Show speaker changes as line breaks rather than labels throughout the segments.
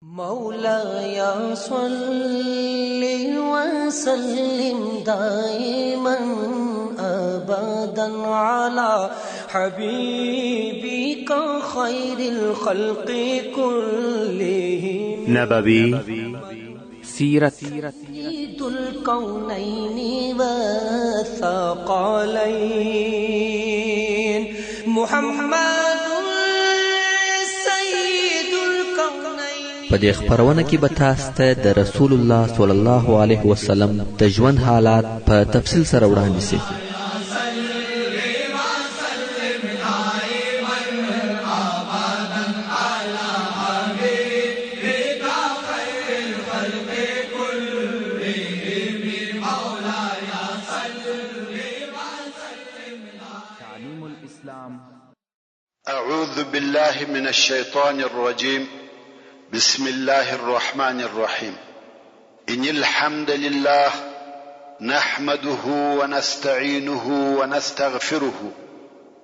مولاي صل وسلم دائما ابدا على حبيبك خير الخلق كلهم.
نبوي
سیرت.
سيد الكونين والثقلين محمد سيد الكونين.
په دې خپرونه کې به تاسو ته د رسول الله صلی الله علیه وسلم د ژوند حالات په تفصیل سره وړاندې شي.
تعليم الإسلام.
أعوذ بالله من الشيطان الرجيم. بسم الله الرحمن الرحيم. إن الحمد لله نحمده ونستعينه ونستغفره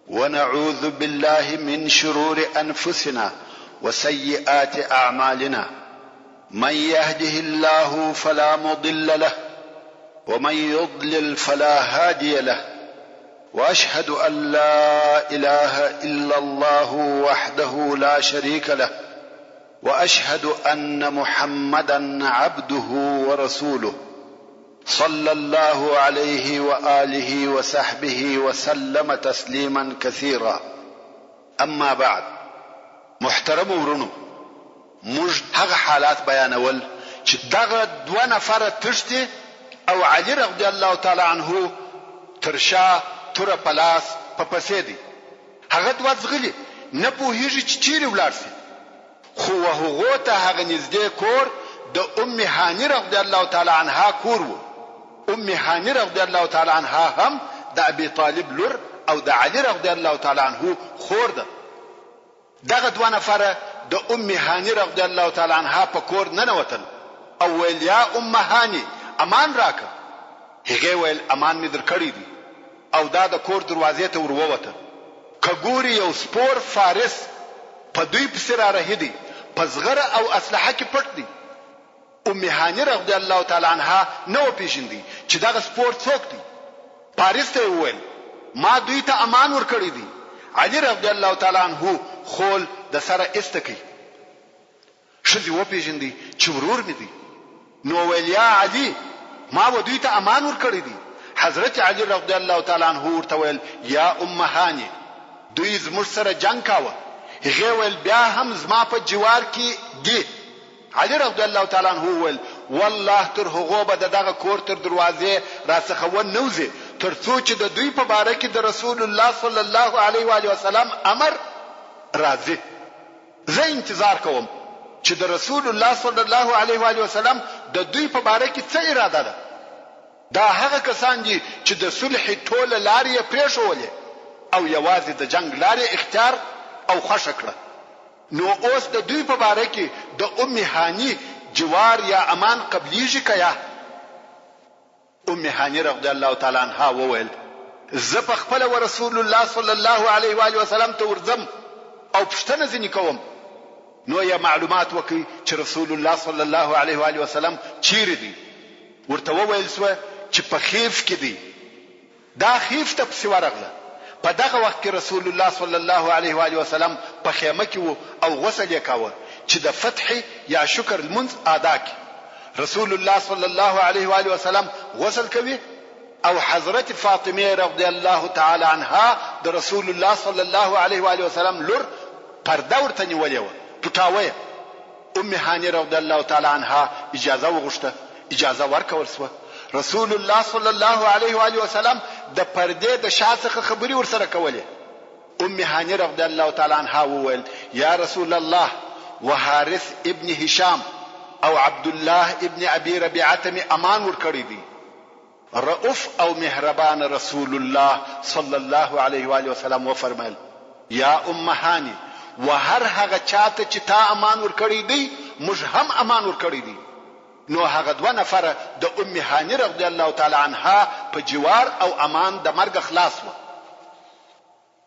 ونعوذ بالله من شرور أنفسنا وسيئات أعمالنا. من يهده الله فلا مضل له ومن يضلل فلا هادي له، واشهد ان لا اله الا الله وحده لا شريك له، واشهد ان محمدا عبده ورسوله صلى الله عليه واله وصحبه وسلم تسليما كثيرا. اما بعد، محترم ورونو، موږ هغه حالات بیانول چې دغه دوه نفره تښتي او علي رضی الله تعالی عنه تر شا توره په لاس په پسې دی. هغه دوه ځغلي، نه پوهیږي چې چیرې ولاړ شي، خو وهغو ته هغه نږدې کور د ام هاني رضی الله تعالی عنها کور وو. ام هاني رضی الله تعالی عنها هم د ابي طالب لور او د علي رضی الله تعالی عنه خور ده. دغه دوه نفره د ام هاني رضی الله تعالی عنها په کور ننوتل او ویل، یا ام هاني، امان راکړه. هغې ویل، امان مې درکړی دی. او دا د کور دروازې ته ور ووته، که ګوري یو سپور فارس په دوی پسې را رهي دی، په زغره او اسلحه کې پټ دی. ام هاني رضی الله تعالی عنها نه وپېژندی چې دغه سپور څوک دی. فارس ته یې وویل، ما دوی ته امان ورکړی دی. علي رضی الله تعالی عنه خول د سره ایسته کړ. ښځې وپېژندی چې ورور مې دی، نو ویل، یا علي، ما و دوی ته امان ورکړی دی. حضرت علي رضی الله تعالی عنه ورته ویل، یا ام هاني، دوی زموږ سره جنګ کاوه. هغې ویل، بیا هم زما په جوار کې دي. علي رضی الله تعالی عنه وویل، والله تر هغو به د دغه کور تر دروازې راڅخه و نه وځي تر څو چې د دوی په باره کې د رسول الله صلی الله علیه وآله وسلم امر راځي. زه انتظار کوم چې د رسول الله صلی الله علیه وآله وسلم د دوی په باره کې څه اراده ده. دا هغه کسان دي چې د صلحې ټوله لارې یې پرېښوولې او یوازې د جنګ لار یې اختیار او خوښه کړه. نو اوس د دوی په باره کې د ام هاني جوار یا امان قبلیږي که یا؟ ام هاني رضی الله تعالی عنها وویل، زه په خپله ورسول الله صلی الله علیه وآله وسلم ته ورځم او پوښتنه ځینې کوم. نو یې معلومات وکړ چې رسول الله صلی الله علیه وآله وسلم چیرې دی. ورته وویل شوه چې په خیف کې دی. دا خیف ته پسې ورغله. په دغه وخت کې رسول الله صلی الله علیه و آله وسلم په خیمه کې وو او غسل یې کاوه چې د فتحې یا شکر لمونځ آدا کړي. رسول الله صلی الله علیه و آله وسلم غسل کوي او حضرت فاطمې رضی الله تعالی عنها د رسول الله صلی الله علیه و آله وسلم لور پرده ورته نیولې وه، پټاوه یې. ام هاني رضی الله تعالی عنها اجازه وغوښته، اجازه ورکول شوه. رسول الله صلی الله علیه و آله وسلم د پردې د شا څخه خبرې ورسره کولې. ام هاني رضی الله تعالی عنها وویل، یا رسول الله، و حارث ابن هشام او عبدالله ابن ابي ربیعه ته مې امان ورکړی دی. رؤف او مهربان رسول الله صلی الله علیه و آله وسلم وفرمایل، یا ام هاني، و هر هغه چا ته چې تا امان ورکړی دی، موږ هم امان ورکړی دی. نو هغه دوه نفره د ام هاني رضی الله تعالی عنها په جوار او امان د مرګه خلاص وه.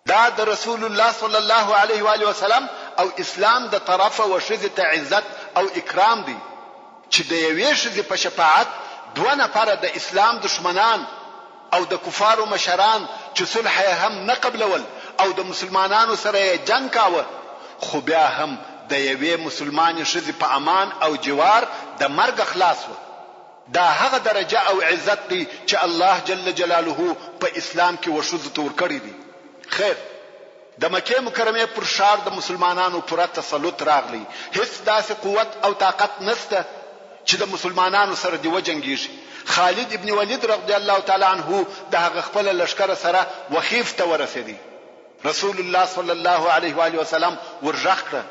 دا د رسول الله صلی الله علیه وآله وسلم او اسلام د طرفه و ښځې ته عزت او اکرام دی چې د یوې ښځې په شفاعت دوه نفره د اسلام دښمنان او د کفارو مشران چې صلح یې هم نه قبلول او د مسلمانانو سره یې جنګ کاوه خو بیا هم د یوې مسلمانې ښځې په امان او جوار د مرګه خلاص شوه. دا هغه درجه او عزت دی چې الله جل جلاله په اسلام کې و ښځو ته ورکړی دی. خیر! د مکې مکرمې پر ښار د مسلمانانو پوره تسلط راغلی، هیڅ داسې قوت او طاقت نشته چې د مسلمانانو سره دې وجنګیږي. خالد ابن ولید رضی الله تعالی عنه د هغه خپله لښکره سره وخیف ته ورسیدی. رسول الله صلی الله علیه وآله وسلم ور ږغ کړه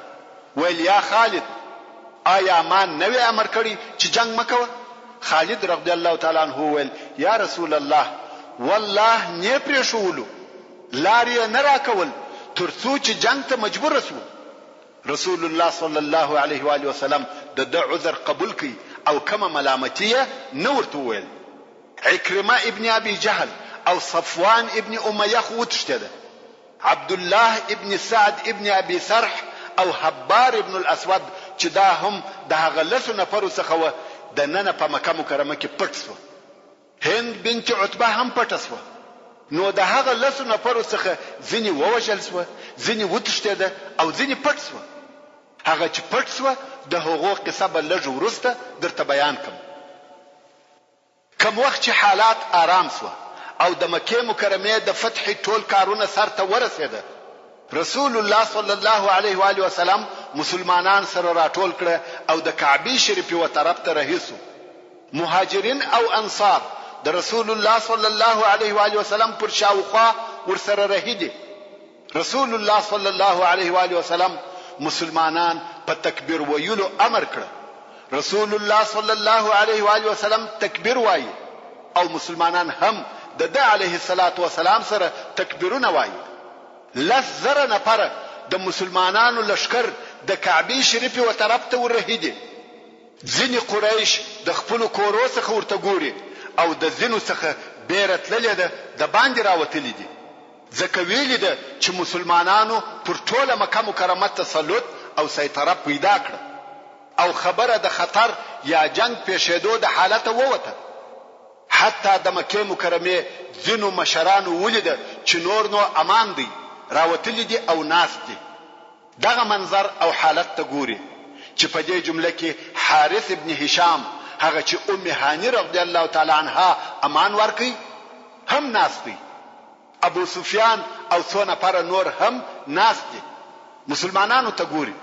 ویل، یا خالد! آیا ما نه وې امر کړی چې جنګ مه کوه؟ خالد رضی الله تعالی عنه وویل، یا رسول الله! والله نۀ پرېښوولو، لار یې نه راکول تر څو چې جنګ ته مجبور شوو. رسول الله صلی الله علیه وآله وسلم د ده عذر قبول کړ او کومه ملامتي یې نه ورته وویل. عکرمه ابن ابي جهل او صفوان ابن امیه خو وتښتېده. عبدالله ابن سعد ابن ابي سرح او هبار ابن الاسود چې دا هم د هغه لسو نفرو څخه وه د ننه په مکه مکرمه کې پټ شوه. هند بنت عتبه هم پټه شوه. نو د هغه لسو نفرو څخه ځینې ووژل شوه، ځینې وتښتېده او ځینې پټ شوه. هغه چې پټ شوه د هغو قصه به لږ وروسته درته بیان کړم. کوم وخت چې حالات آرام شوه او د مکې مکرمې د فتحې ټول کارونه سر ته ورسېده، رسول الله صلی الله علیه وآله وسلم مسلمانان سره راټول کړه او د کعبې شریفې و طرف ته رهي شو. مهاجرین او انصار د رسول الله صلی الله علیه وآله وسلم پر شاوخوا ورسره رهي دي. رسول الله صلی الله علیه وآله وسلم مسلمانان په تکبیر ویلو امر کړه، رسول الله صلی الله علیه وآله وسلم تکبیر وایي او مسلمانان هم د ده علیه الصلوة والسلام سره تکبیرونه وایي. 10,000 نفره د مسلمانانو لښکر د کعبې شریفې و طرف ته ور رهي دي. ځینې قریش د خپلو کورو څخه ورته ګوري او د ځینو څخه بېره تللې ده دباندې راوتلي دي. ځکه ویلي ده چې مسلمانانو پر ټوله مکه مکرمه تسلط او سیطره پیدا کړه او خبره د خطر یا جنګ پېښېدو د حالته ووته. حتی د مکې مکرمې ځینو مشرانو ولیده چې نور نو امان دی، راوتلي دي او ناست دي. دغه منظر او حالت ته ګوري چې په دې جمله کې حارث ابن هشام هغه چې ام هاني رضی الله تعالی عنها امان ورکړ هم ناست دی، ابو سفیان او څو نفره نور هم ناست دي، مسلمانانو ته ګوري.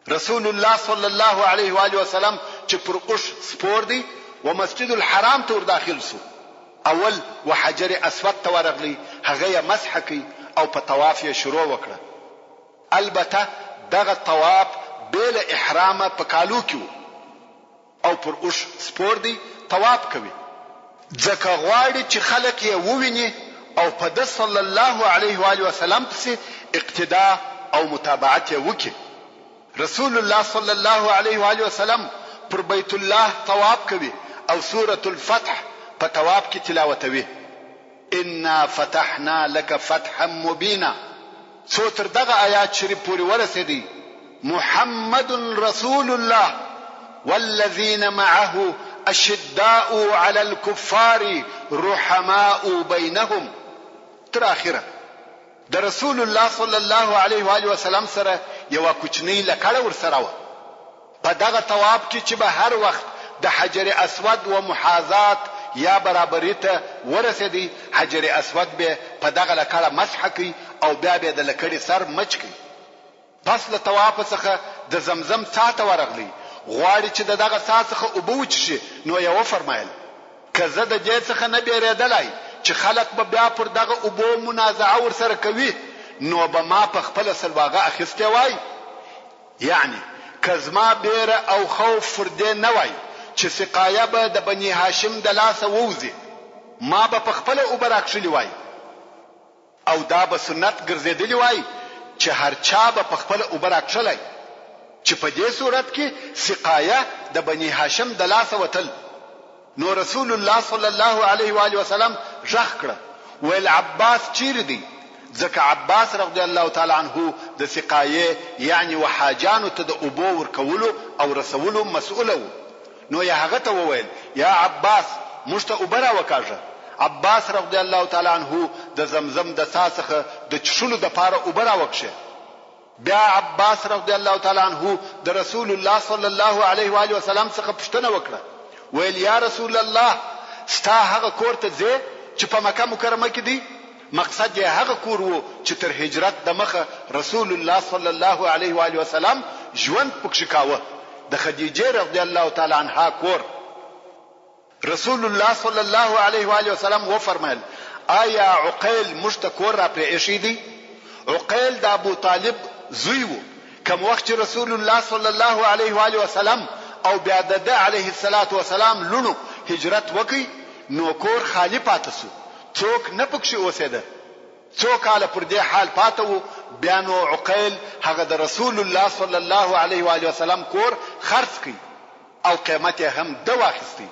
رسول الله صلی الله علیه وآله وسلم چې پر اوښ سپور دی و مسجد الحرام ته ورداخل شو، اول و حجر اسود ته ورغلی، هغه یې مسح کړ او په طواف یې شروع وکړه. البته دغه طواف بې له احرامه په کالو کې وو. او پر اوښ سپور دی طواف کوي ځکه غواړي چې خلک یې وویني او په ده صلی الله علیه وآله وسلم پسې اقتداء او متابعت یې وکړي. رسول الله صلی الله علیه وآله وسلم پر بیت الله طواف کوي او سورة الفتح په طواف کې تلاوتوي. انا فتحنا لک فتحا مبینا څو تر دغه آیات شریف پورې ورسېدی، محمد رسول الله والذین معه اشداء علی الکفار رحماء بینهم تر اخره د رسول الله صلی الله علیه و آله وسلم سره یوه کوچنۍ لکړه ورسره وه. په دغه طواف کې چې به هر وخت د حجر اسود و محاذات یا برابري ته ورسېدی، حجر اسود به په دغه لکړه مسح کړ او بیا به د لکړې سر مچ کړ. پس له طوافه څخه د زمزم څاه ته ورغلی، غواړي چې د دغه څاه څخه اوبه وچښي، نو یې وفرمایل، که زه د دې څخه نه بېرېدلای چې خلک به بیا پر دغه اوبو منازعه ورسره کوي، نو به ما په خپله سلواغه اخیستې وای. یعنې که زما بېره او خوف پر دې نه وای چې سقایه به د بني هاشم د لاسه ووځي، ما به په خپله اوبه راکښلي وای او دا به سنت ګرځېدلي وای چې هر چا به په خپله اوبه راکښلای چې په دې صورت کې سقایه د بني هاشم د لاسه وتل. نو رسول الله صلی الله علیه و آله وسلم ږغ کړه ویل عباس چیرې دی؟ ځکه عباس رضی الله تعالی عنه د سقایې یعنې و حاجیانو ته د اوبو ورکولو او رسولو مسؤل وو نو یې هغه ته وویل، یا عباس! موږ ته اوبه راوکاږه. عباس رضی الله تعالی عنه د زمزم د څاه څخه د چښلو دپاره اوبه راوکښې. بیا عباس رضی الله تعالی عنه د رسول الله صلی الله علیه و آله وسلم څخه پوښتنه وکړه، ویل، یا رسول الله! ستا هغه کور ته ځې چې په مکه مکرمه کې دی؟ مقصد یې هغه کور وو چې تر هجرت دمخه رسول الله صلی الله علیه و آله وسلم ژوند پکښې کاوه، د خدیجې رضی الله تعالی عنها کور. رسول الله صلی الله علیه و آله وسلم وفرمایل، آیا عقیل موږ ته کور را پرې ایښی دی؟ عقیل د ابو طالب زوی وو، کوم وخت چې رسول الله صلی الله علیه و آله وسلم او بیا د ده علیه الصلوة والسلام لوڼو هجرت وکړ نو کور خالي پاته شو، څوک نه پکښې اوسېده. څو کاله پر دې حال پاته وو، بیا نو عقیل هغه د رسول الله صلی الله علیه و آله وسلم کور خرڅ کړ او قیمت یې هم ده واخیستی.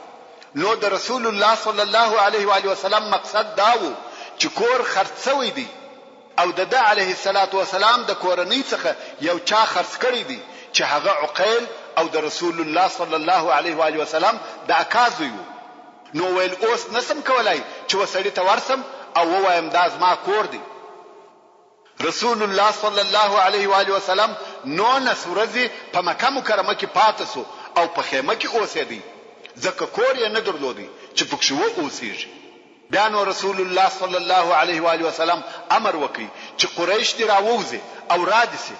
نو د رسول الله صلی الله علیه و آله وسلم مقصد دا وو چې کور خرڅ شوی دی او د ده علیه الصلوة والسلام د کورنۍ څخه یو چا خرڅ کړی دی چې هغه عقیل او د رسول الله صلی الله علیه و آله وسلم د اکا زوی وو. نو ویل اوس نه شم کولای چې و سړي ته ورشم او ووایم دا زما کور دی. رسول الله صلی الله علیه و آله وسلم 19 ورځې په مکه مکرمه کې پاته شو او په خیمه کې اوسېدی، ځکه کور یې نه درلودی چې پکښې و اوسېږي. بیا نو رسول الله صلی الله علیه و آله وسلم امر وکړ چې قریش دې راووځي او را دې شي.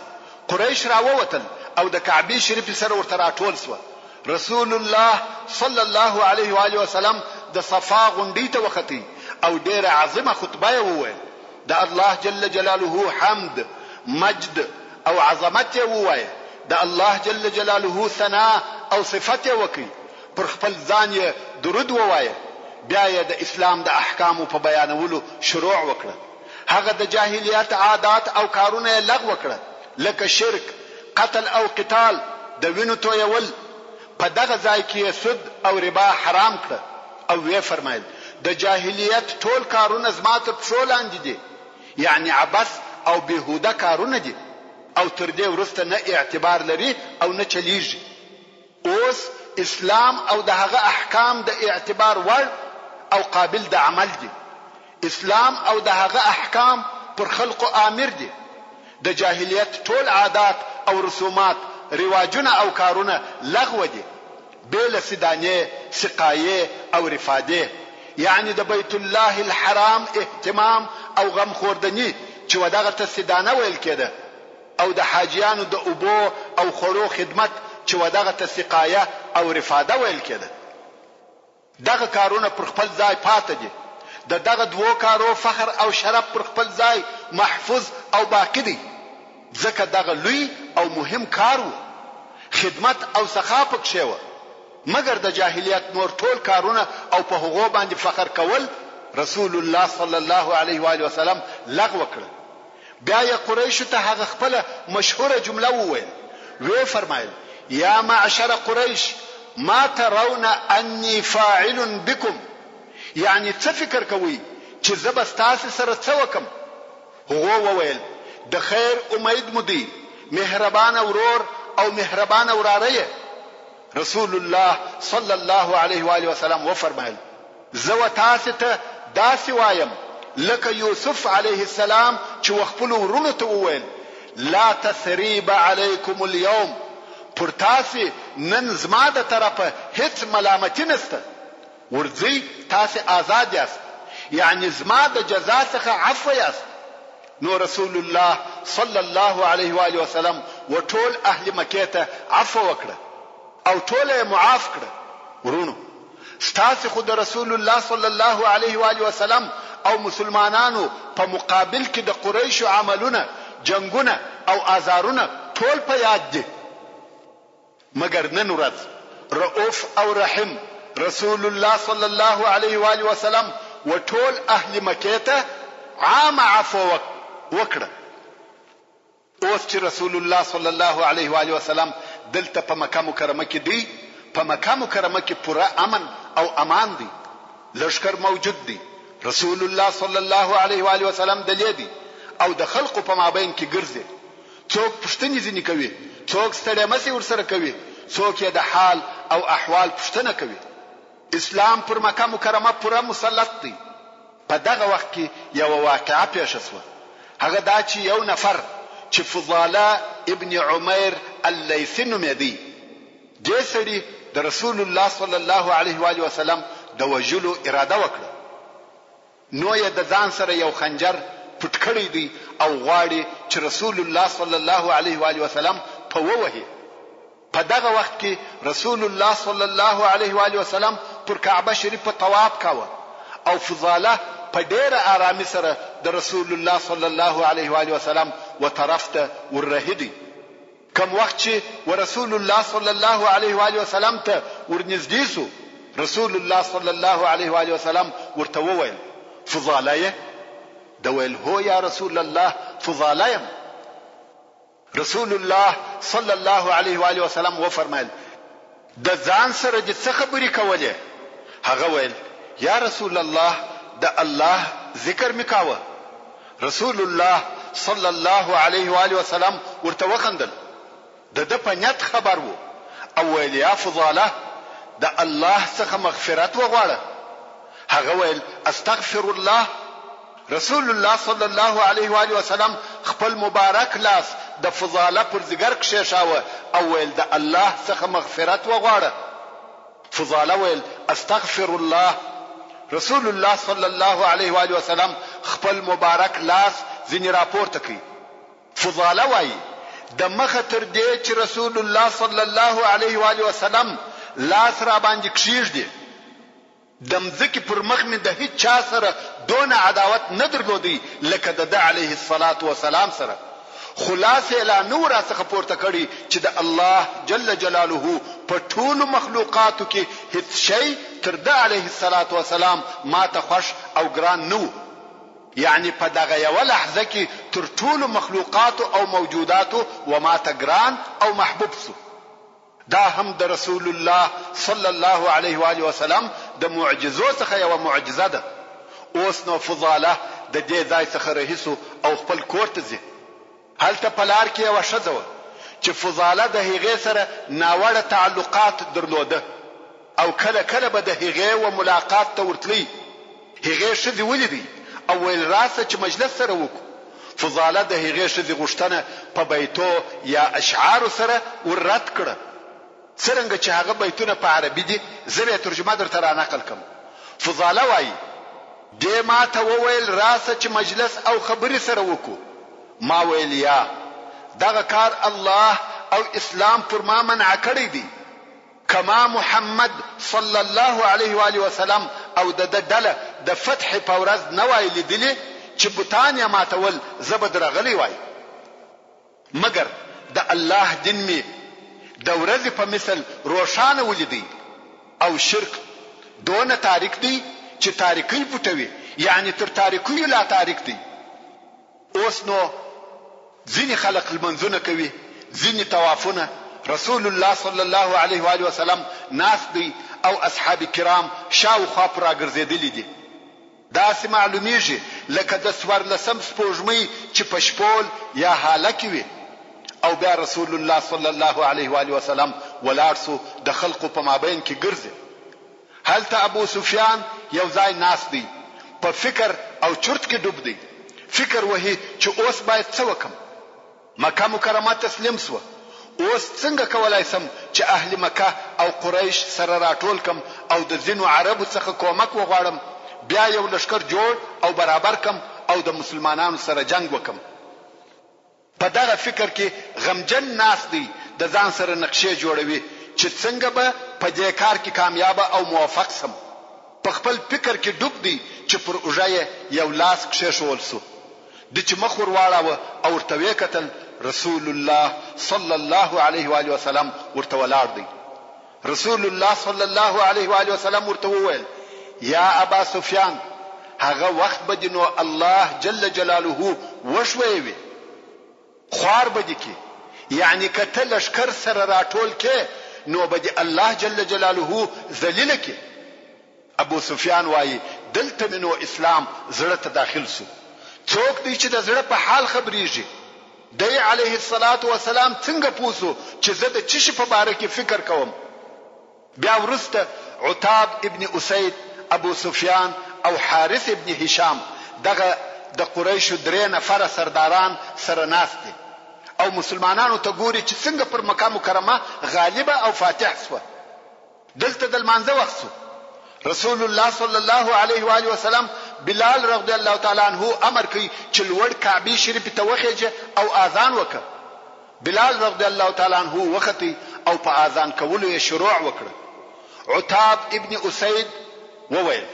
قریش راووتل او د کعبې شریفې سره ورته راټول شوه. رسول الله صلی الله علیه و آله وسلم د صفا غونډۍ ته وختی او ډېره عظیمه خطبه یې وویل، د الله جل جلاله حمد، مجد او عظمت یې ووایه، د الله جل جلاله ثنا او صفت یې وکړ، پر خپل ځان یې درود ووایه، بیا یې د اسلام د احکامو په بیانولو شروع وکړه، هغه د جاهلیت عادات او کارونه یې لغوه کړه، لکه شرک، قتل او قتال، د وینو تویول، په دغه ځای کې یې سود او ربا حرام کړه او ویې فرمایل، د جاهلیت ټول کارونه زما تر پښو لاندې دي، یعنې عبث او بیهوده کارونه دي او تر دې وروسته نه اعتبار لري او نه چلیږي. اوس اسلام او د هغه احکام د اعتبار وړ او قابل د عمل دي. اسلام او د هغه احکام پر خلقو آمر دي. د جاهلیت ټول عادات او رسومات، رواجونه او کارونه لغوه دي، بې له سدانې، سقایې او رفادې، یعنې د بیت الله الحرام اهتمام او غم خوردني چې ودغه ته سدانه ویل کېده او د حاجیانو د اوبو او خوړو خدمت چې ودغه ته سقایه او رفاده ویل کېده. دغه کارونه پر خپل ځای پاته دي. د دغه دوو کارو فخر او شرف پر خپل ځای محفوظ او باقي دی، ځکه دغه لوی او مهم کار وو، خدمت او سخا پکښې وه، مګر د جاهلیت نور ټول کارونه او په هغو باندې فخر کول رسول الله صلی الله علیه وآله وسلم لغوه کړل. بیا یې قریشو ته هغه خپله مشهوره جمله وویل، ویې فرمایل، یا معشر قریش ما ترون انی فاعل بکم، یعنې څه فکر کوئ چې زه به ستاسې سره څه وکړم؟ هغو وویل، د خیر امید مو دی، مهربانه ورور او مهربانه وراره یې. رسول الله صلی الله علیه وآله وسلم وفرمایل، زه و تاسې ته داسې وایم لکه یوسف علیه السلام چې و خپلو وروڼو ته وویل، لا تثریب علیکم الیوم، پر تاسې نن زما د طرفه هیڅ ملامتي نشته، ورځئ تاسې آزاد یاست، یعنې زما د جزا څخه عفو یاست. نو رسول الله صلی الله علیه وآله وسلم و ټول اهل مکې ته عفو وکړه او ټوله یې معاف کړه. وروڼو! ستاسې خو د رسول الله صلی الله علیه و آله وسلم او مسلمانانو په مقابل کې د قریشو عملونه، جنګونه او آزارونه ټول په یاد دي، مګر نن ورځ رؤف او رحیم رسول الله صلی الله علیه و آله وسلم و ټول اهل مکې ته عامه عفوه وکړه. اوس چې رسول الله صلی الله علیه و آله وسلم دلته په مکه مکرمه کې دی، په مکه مکرمه کې پوره امن او امان دی، لښکر موجود دی، رسول الله صلی الله علیه و آله وسلم دلې دی او د خلقو په مابین کې ګرځي. څوک پوښتنې ځینې کوي، څوک ستړې مشي ورسره کوي، څوک یې د حال او احوال پوښتنه کوي. اسلام پر مکه مکرمه پوره مسلط دی. په دغه وخت کې یوه واقعه پېښه شوه، هغه دا چې یو نفر چې فضاله ابن عمیر اللیثي نومېدی، دې سړي د رسول الله صلی الله علیه وآله وسلم د وژلو اراده وکړه، نو یې د ځان سره یو خنجر پټ کړی دی او غواړي چې رسول الله صلی الله علیه وآله وسلم په ووهي. په دغه وخت کې رسول الله صلی الله علیه وآله وسلم پر کعبه شریفه طواف کاوه او فضاله په ډېره آرامي سره د رسول الله صلی الله علیه وآله وسلم و طرف ته ور رهي دی. کوم وخت چې و رسول الله صلی الله علیه وآله وسلم ته ور نږدې شو، رسول الله صلی الله علیه وآله وسلم ورته وویل، فضاله یې؟ ده ویل، هو یا رسول الله فضاله یم. رسول الله صلی الله علیه وآله وسلم وفرمایل، د ځان سره دې څه خبرې کولې؟ هغه ویل، یا رسول الله د الله ذکر مې کاوه. رسول الله صلی الله علیه وآله وسلم ورته وخندل، د ده په نیت خبر وو او ویل، یا فضاله د الله څخه مغفرت وغواړه. هغه ویل، استغفر الله. رسول الله صلی الله علیه وآله وسلم خپل مبارک لاس د فضاله پر ځیګر کښېښاوه او ویل، د الله څخه مغفرت وغواړه. فضاله ویل، استغفر الله. رسول الله صلی الله علیه وآله وسلم خپل مبارک لاس ځینې راپورته کړ. فضاله وایي، د مخه تر دې چې رسول الله صلی الله علیه وآله وسلم لاس راباندې کښېږدي، د مځکې پر مخ مې د هیچا سره دونه عداوت نه درلودی لکه د ده علیه الصلوة والسلام سره، خو لاس یې لا نه وو راڅخه پورته کړی چې د الله جل جلاله په ټولو مخلوقاتو کې هیڅ شی تر ده علیه الصلوة والسلام ماته خوښ او ګران نه وو، یعنې په دغه یوه لحظه کې تر ټولو مخلوقاتو او موجوداتو وماته ګران او محبوب شو. دا هم د رسول الله صلی الله علیه وآله وسلم د معجزو څخه یوه معجزه ده. اوس نو فضاله د دې ځای څخه رهي شو او خپل کور ته ځي. هلته په لار کې یوه ښځه وه چې فضاله د هغې سره ناوړه تعلقات درلوده او کله کله به د هغې و ملاقات ته ورتلی. هغې ښځې ولیدی او ویل راسه چې مجلس سره وکړو. فضاله د هغې ښځې غوښتنه په بیتو یا اشعارو سره ور رد کړه. څرنګه چې هغه بیتونه په عربي دي زه به یې ترجمه درته را نقل کړم. فضاله وایي، دې ماته وویل راسه چې مجلس او خبرې سره وکړو. ما ویل یا! دغه کار الله او اسلام پر ما منع کړی دی. که ما محمد صلی الله علیه و آله وسلم او د ده ډله د فتح په ورځ نه وای لیدلي چې بتان یې ماتول زه به درغلی وای. مګر د الله دین مې د ورځې په مثل روښانه ولیدی او شرک دونه تاریک دی چې تاریکۍ پټوي یعنې تر تاریکیو لا تاریک دی. اوس نو ځینې خلق لمنځونه کوي، ځینې طوافونه، رسول الله صلی الله علیه وآله وسلم ناست دی او اصحاب کرام شاوخوا پر راګرځېدلي دي. داسې معلومېږي لکه د څوارلسم سپوږمۍ چې په شپول یا هاله کې وي. او بیا رسول الله صلی الله علیه وآله وسلم ولاړ شو د خلقو په مابین کې ګرځي. هلته ابو سفیان یو ځای ناست دی، په فکر او چرت کې ډوب دی، فکر وهي چې اوس باید څه وکړم؟ مکه مکرمه تسلیم شوه، اوس څنګه کولای شم چې اهل مکه او قریش سره راټول کړم او د ځینو عربو څخه کومک وغواړم، بیا یو لښکر جوړ او برابر کړم او د مسلمانانو سره جنګ وکړم. په دغه فکر کې غمجن ناست دی، د ځان سره نقشې جوړوي چې څنګه به په دې کار کې کامیابه او موفق شم. په خپل فکر کې ډوب دی چې پر اوږه یې یو لاس کښېښوول شو. ده چې مخ ور واړاوه او ورته ویې کتل، رسول الله صلی الله علیه وآله وسلم ورته ولاړ دی. رسول الله صلی الله علیه وآله وسلم ورته وویل، یا ابا سفیان! هغه وخت به دې نو الله جل جلاله وښویوي، خوار به دې کړي، یعنې که ته لښکر سره راټول کړې نو به دې الله جل جلاله ذلیل کړي. ابو سفیان وایي، دلته مې نو اسلام زړه ته داخل شو. څوک دی چې د زړه په حال خبریږي؟ دی علیه الصلوة والسلام څنګه پوه شو چې زه د څه شي په باره کې فکر کوم؟ بیا وروسته عتاب ابن اسید، ابو سفیان او حارث ابن هشام دغه د قریشو درې نفره سرداران سره ناست دي او مسلمانانو ته ګوري چې څنګه پر مکه مکرمه غالبه او فاتح شوه. دلته د لمانځه وخت شو. رسول الله صلی الله علیه و آله وسلم بلال رضی الله تعالی عنه امر کوي چې لوړ کعبې شریفې ته وخېژه او اذان وکړه. بلال رضی الله تعالی عنه وختی او په اذان کولو یې شروع وکړه. عتاب ابن اسید وویل،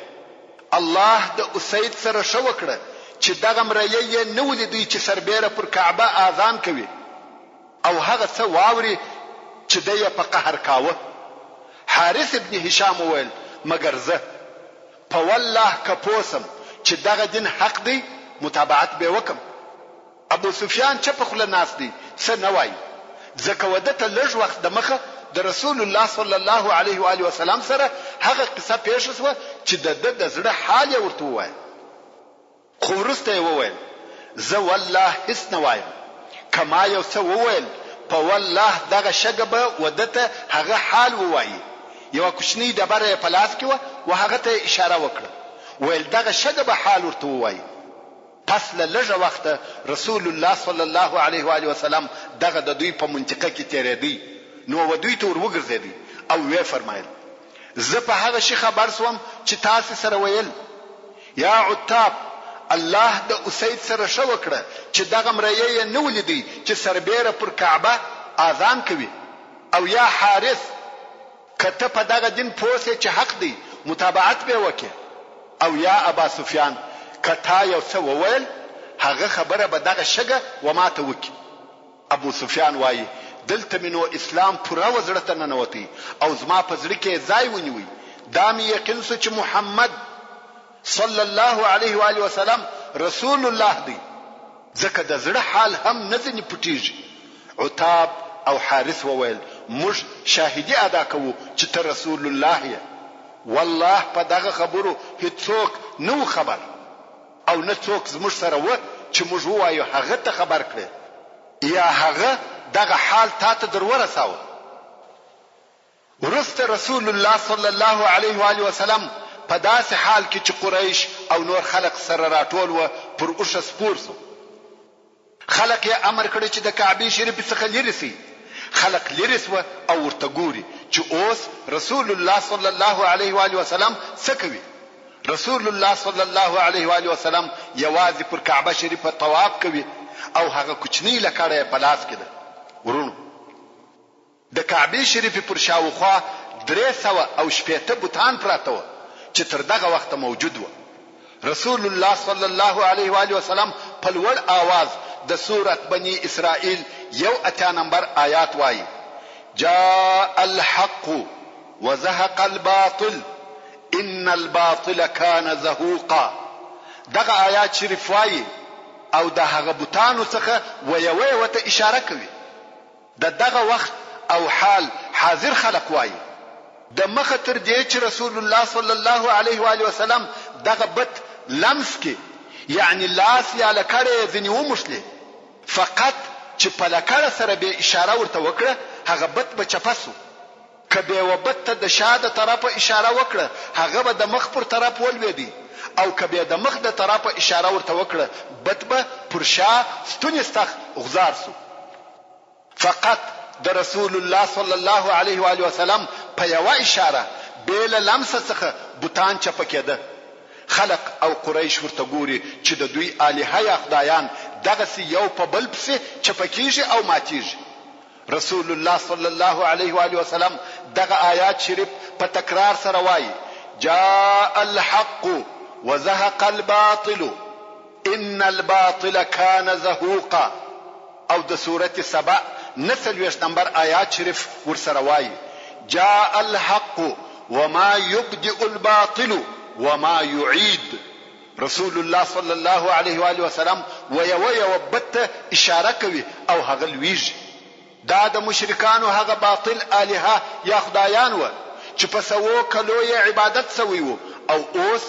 الله د اسید سره ښه وکړه چې دغه مریی یې نه ولیدی چې سربېره پر کعبه اذان کوي او هغه څه واوري چې دی یې په قهر کاوه. حارث ابن هشام وویل، مګر زه په والله که پوه شم چې دغه دین حق دی متابعت به یې وکړم. ابو سفیان چپه خوله ناست دی څه نه وایی ځکه و ده ته لږ وخت د مخه د رسول الله صلی الله علیه و آله وسلم سره هغه قصه پیښه شوه چې د ده د زړه حال یې ورته ووایه خو وروسته یې وویل زه والله هیڅ نه وایم که ما یو څه وویل په والله دغه شګه به و ده ته هغه حال ووایی یوه کوچنۍ ډبره یې په لاس کې وه و هغه ته یې اشاره وکړه ویل دغه شګه به حال ورته ووایی. پس له لږه وخته رسول الله صلی الله علیه وآله وسلم دغه د دوی په منطقه کې تېرېدی نو و دوی ته ور وګرځېدی او وې فرمایل، زه په هغه شي خبر شوم چې تاسې سره ویل، یا عتاب! الله د اسید سره ښه وکړه چې دغه مریی یې نه ولیدی چې سربېره پر کعبه آذان کوي او یا حارث! که ته په دغه دین پوه شې چې حق دی، متابعت به یې وکړې. او یا ابا سفیان که تا یو څه وویل، هغه خبره به دغه شګه و ما ته وکړي. ابو سفیان وایي، دلته مې نو اسلام پوره و زړه ته ننوتی او زما په زړه کې یې ځای ونیوی، دا مې یقین شو چې محمد، صلی الله علیه و آله وسلم، رسول الله دی. ځکه د زړه حال هم نه ځنې پټېږي. عتاب او حارث وویل، موږ شاهدي ادا کوو چې ته رسول الله یې. والله په دغه خبرو هیڅوک نه وو خبر او نه څوک زموږ سره وه چې موږ ووایو هغه ته خبر کړې یا هغه دغه حال تاته در ورساوه. وروسته رسول الله صلی الله علیه و آله وسلم په داسې حال کې چې قریش او نور خلق سره راټول وه پر اوښه سپور شو. خلق یې امر کړه چې د کعبې شریفې څخه لیرې شئ. خلق لیرې شوه او ورته ګوري چې اوس رسول الله صلی الله علیه و آله وسلم څه کوي. رسول الله صلی الله علیه و آله وسلم یوازې پر کعبه شریفه طواف کوي او هغه کوچنۍ لکړه یې په لاس کې ده. وروڼو! د کعبې شریفې پر شاوخوا 360 بتان پراته وه چې تر دغه وخته موجود وه. رسول الله صلی الله علیه وآله وسلم په لوړ آواز د سورة بني اسرائیل 81 نمبر آیات وایي، جاء الحق وزهق الباطل ان الباطل کان زهوقا دغه آیات شریف وایي او د هغه بتانو څخه و یوه یوه ته اشاره کوي. د دغه وخت او حال حاضر خلق وايي، د مخه تر دې چې رسول الله صلی الله علیه وآله وسلم دغه بت لمس کړي، یعنې لاس یا لکړه یې ځنې وموښلې، فقط چې په لکړه سره بې اشاره ورته وکړه، هغه بت به چپه شو. که بې و بت ته د شا د طرفه اشاره وکړه، هغه به د مخ پر طرف ولوېدی او که بې د مخ د طرفه اشاره ورته وکړه، بت به پر شا ستوني ستخ غوځار شو. فقط د رسول الله صلی الله علیه و آله وسلم په یوه اشاره بې له لمسه څخه بتان چپه کېده. خلق او قریش ورته ګوري چې د دوی الهه یا خدایان دغسې یو په بل پسې چپه کېږي او ماتېږي. رسول الله صلی الله علیه و آله وسلم دغه آیات شریف په تکرار سره وایي، جاء الحق وزهق الباطل ان الباطل کان زهوقا او د سورة سبأ 49 نمبر آیات شریف ورسره وایي، جاء الحق وما یبدئ الباطل وما یعید. رسول الله صلی الله علیه و آله وسلم و یوه یوه بت ته اشاره کوي او هغه لویږي. دا د مشرکانو هغه باطل الهه یا خدایان وه چې په سوو کلو یې عبادت شوی وو او اوس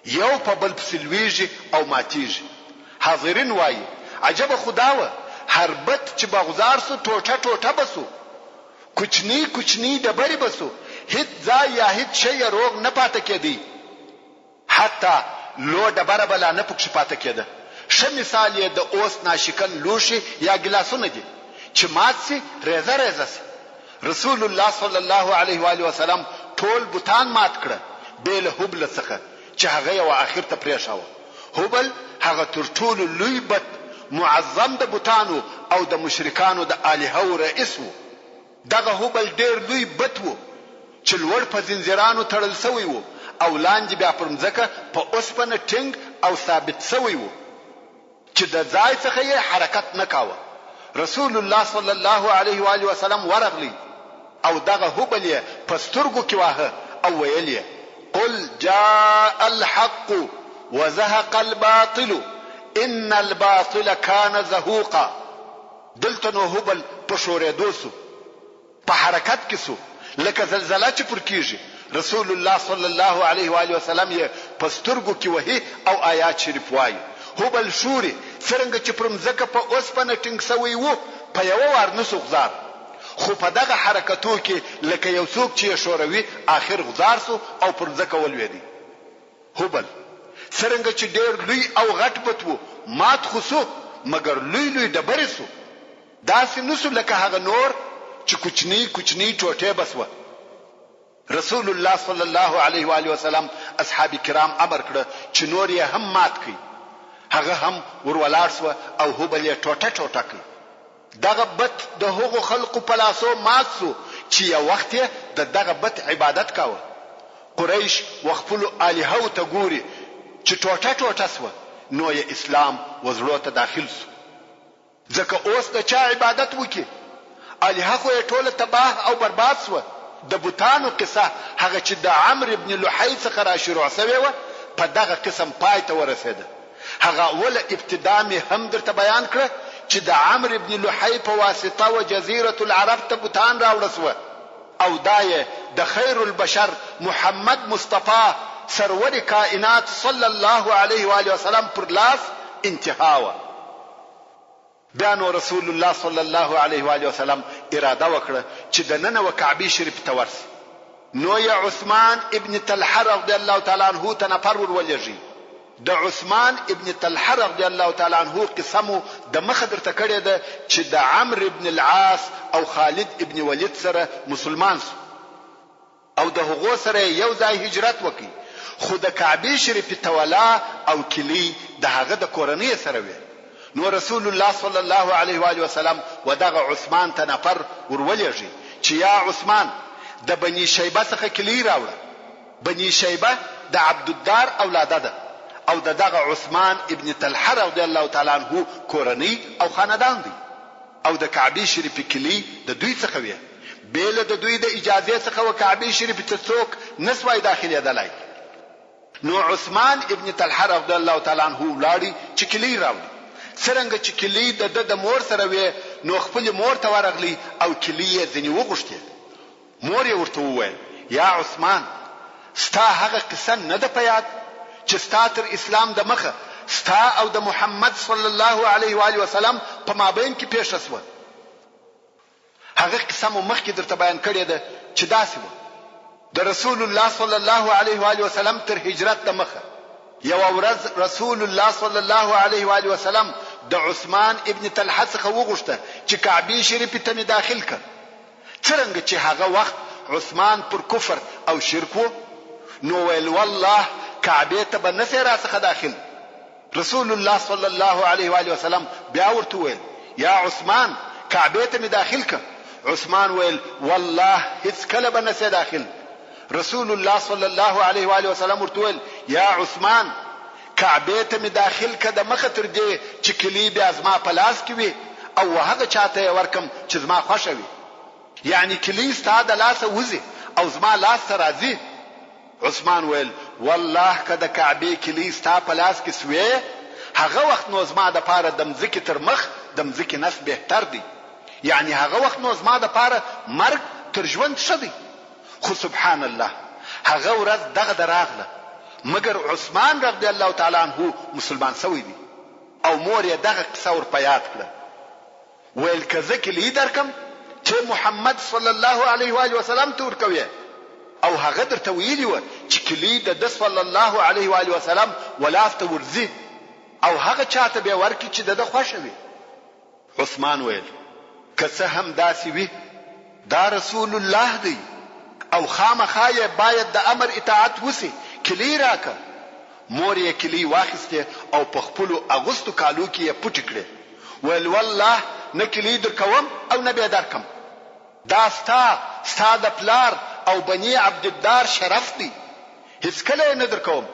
یو په بل پسې لویږي او ماتیږي. حاضرین وایي، عجبه خو دا وه، هر بت چې به غوځار شو ټوټه ټوټه به شو، کوچنۍ کوچنۍ ډبرې به شو، هیڅ ځای یا هیڅ شی یې روغ نه پاته کېدی. حتی لو ډبره به لا نه پکښې پاته کېده. ښه مثال یې د اوس ناشکن لوښي یا ګیلاسونه دي، چې مات شي رېزه رېزه شي. رسول الله صلی الله علیه وآله وسلم ټول بتان مات کړه بې له هبل څخه چې هغه یې و آخر ته پرېښاوه. هبل هغه تر ټولو لوی بت معظم د بتانو او د مشرکانو د آلهو رئیس وو. دغه هبل ډېر لوی بت وو چې لوړ په ځنځیرانو تړل شوی وو او لاندې بیا پر مځکه په اوسپنه ټینګ او ثابت شوی وو. چې د ځای څخه یې حرکت نه کاوه. رسول الله صلی الله علیه و آله وسلم ورغلی او دغه هبل یې په سترګو کې واهه او ویل یې، قل جاء الحق وزهق الباطل ان الباطل کان زهوقا دلته نو هبل په ښورېدو شو. په حرکت کې شو لکه زلزله چې پر کیږي، رسول الله صلی الله علیه و آله وسلم یې په سترګو کې وهي او آیات شریف وایي، هبل ښوري، څرنګه چې پر مځکه په اوسپنه ټینګ شوی وو په یوه وار نه شو غوځار، خو په دغه حرکتو کې لکه یو څوک چې یې ښوروي آخر غوځار شو او پر مځکه ولوېدی. هبل څرنګه چې ډېر لوی او غټ بت وو مات خو شو مګر لوی لوی ډبرې شو. داسې نه شو لکه هغه نور چې کوچنۍ کوچنۍ ټوټې به شوه. رسول الله صلی الله علیه وآله وسلم اصحاب کرام امر کړه چې نور یې هم مات کړئ. هغه هم ور ولاړ شوه او هبل یې ټوټه ټوټه کړ. دغه بت د هغو خلقو په لاسو مات شو چې یو وخت یې د دغه بت عبادت کاوه. قریش و خپلو الهو ته ګوري چې ټوټه ټوټه شوه نو یې اسلام و زړو ته داخل شو. ځکه اوس د چا عبادت وکړي؟ الهه خو یې ټوله تباه او برباد شوه. د بتانو قصه هغه چې د عمرو بن لحی څخه را شروع شوې وه په دغه قسم پای ته ورسېده. هغه اوله ابتدا مې هم درته بیان کړه چې د عمرو بن لحی په واسطه و جزیرة العرب ته بتان راوړه شوه او دا یې د خیر البشر محمد مصطفی سرور کائنات صلی الله علیه وآله وسلم پر لاس انتها وه. بیا نو رسول الله صلی الله علیه وآله وسلم اراده وکړه چې دننه و کعبې شریفې ته ورشي نو یې عثمان ابن طلحه رضی الله تعالی عنه ته نفر ور ولېږی. د عثمان ابن طلحه رضی الله تعالی عنه قصه مو د مخه درته کړې ده چې د عمرو ابن العاص او خالد ابن ولید سره مسلمان شو. او د هغو سره یې یو ځای هجرت وکړ، خو د کعبې شریفې تولا او کیلۍ د هغه د کورنۍ سره وې، نو رسول الله صلی الله علیه وآله وسلم و دغه عثمان ته نفر ور ولېږی چې یا عثمان! د بني شیبه څخه کیلۍ راوړه، بني شیبه د عبدالدار اولاده ده او د دغه عثمان ابن طلحه رضی الله تعالی عنه کورنۍ او خاندان دی. او د کعبې شریفې کیلۍ د دوی څخه وې، بې له د دوی د اجازې څخه و کعبې شریفې ته څوک نه سوای داخلېدلای. نو عثمان ابن طلحه رضی الله تعالی عنه ولاړی چې کیلۍ راوړي. څرنګه چې کیلۍ د ده د مور سره وې نو خپلې مور ته ورغلی او کیلۍ یې ځنې وغوښتې. مور یې ورته وویل، یا عثمان! ستا هغه قصه نه ده په یاد چې ستا تر اسلام د مخه ستا او د محمد صلی الله علیه و آله وسلم په مابین کې پېښه شوه؟ هغه قصه مو مخکې درته بیان کړې ده چې داسې وه، د رسول الله صلی الله علیه و آله وسلم تر هجرت د مخه یوه ورځ رسول الله صلی الله علیه و آله وسلم د عثمان ابن طلحه څخه وغوښته چې کعبې شریفې ته مې داخل کړه. څرنګه چې هغه وخت عثمان پر کفر او شرک وو نو ویل والله کعبې ته به نه سې راڅخه داخل. رسول الله صلی الله علیه وآله وسلم بیا ورته وویل، یا عثمان کعبې ته مې داخل که. عثمان ویل، والله هیڅکله به نه سې داخل. رسول الله صلی الله علیه وآله وسلم ورته وویل، یا عثمان کعبې ته مې داخل که د مخه تر دې چې کلۍ بیا زما په لاس کې وي او وهغه چا ته یې ورکړم چې زما خوښه وي. یعنې کلۍ ستا د لاسه وځي او زما لاس ته راځي. عثمان ویل، والله که د کعبې کلۍ ستا په لاس کې شوې هغه وخت نو زما دپاره د مځکې تر مخ د مځکې نس بهتر دی. یعنې هغه وخت نو زما دپاره مرګ تر ژوند ښه دی. خو سبحان الله هغه ورځ دغه ده راغله مګر عثمان رضی الله تعالی عنه مسلمان شوی دی. او مور یې دغه قصه ور په یاد کړه. ویل که زه کیلۍ درکړم ته محمد صلی الله علیه و آله وسلم ته ورکوې او هغه درته ویلي وه چې کیلۍ د ده صلی الله علیه و آله وسلم و لاس ته ورځي او هغه چاته به یې ورکړي چې د ده خوښه وي. عثمان ویل، که څه هم داسې وي، دا رسول الله دی او خامخا یې باید د امر اطاعت وشي، کیلۍ راکړه. مور یې کیلۍ واخیستې او په خپلو اغوستو کالو کې یې پټې کړې، ویل، والله نه کیلۍ درکوم او نه به یې درکړم. دا ستا، ستا د پلار او بني عبدالدار شرف دی، هیڅکله یې نه درکوم.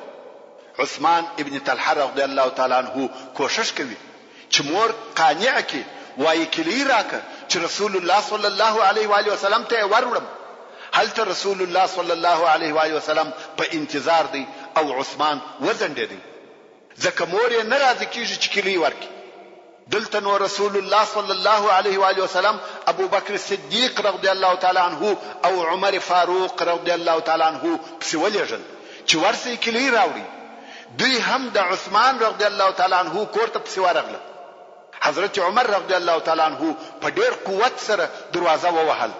عثمان ابن طلحه رضی الله تعالی عنه کوښښ کوي چې مور قانع کړي، وايي کیلۍ راکړه چې رسول الله صلی الله علیه وآله وسلم ته یې وروړم، هلته رسول الله صلی الله علیه وآله وسلم په انتظار دی او عثمان وځنډېدی. ځکه مور یې نه راضي کیږي چې کیلۍ ورکړي. دلته نو رسول الله صلی الله علیه و آله وسلم ابوبکر صدیق رضی الله تعالی عنه او عمر فاروق رضی الله تعالی عنه پسې ولېږل چې ورسئ کیلۍ راوړئ. دوی هم د عثمان رضی الله تعالی عنه کور ته پسې ورغله. حضرت عمر رضی الله تعالی عنه په ډېر قوت سره دروازه ووهل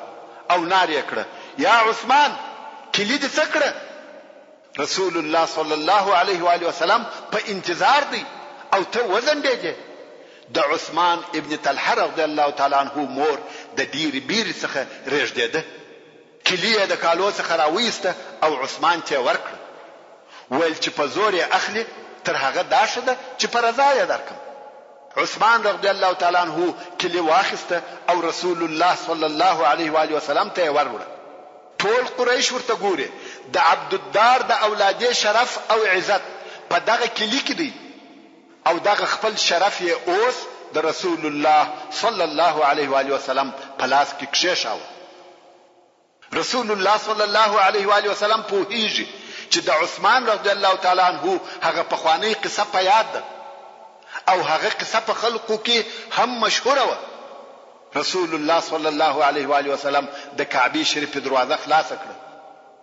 او نارې یې کړه، یا عثمان! کیلي دې څه کړه؟ رسول الله صلی الله علیه و آله وسلم په انتظار دی او ته وځنډېدې. د عثمان ابن طلحه رضی الله تعالی عنه مور د ډېرې بېرې څخه رېږدېده. کیلي یې د کالو څخه راوایسته او عثمان ته یې ورکړه. ویل چې په زور یې اخلې تر هغه دا ښه ده چې په رضا یې درکړم. عثمان رضی الله تعالی عنه کیلي واخیسته او رسول الله صلی الله علیه و آله وسلم ته یې وروړه. ټول قریش ورته ګوري، د عبدالدار د اولادې شرف او عزت په دغه کلي کې دی او دغه خپل شرف یې اوس د رسول الله صلی الله علیه وآله وسلم په لاس کې کښېښاوه. رسول الله صلی الله علیه وآله وسلم پوهېږي چې د عثمان رضی الله تعالی عنه هغه پخوانۍ قصه په یاد ده او هغه قصه په خلقو کې هم مشهوره وه. رسول الله صلی الله علیه و آله وسلم د کعبې شریفې دروازه خلاصه کړه،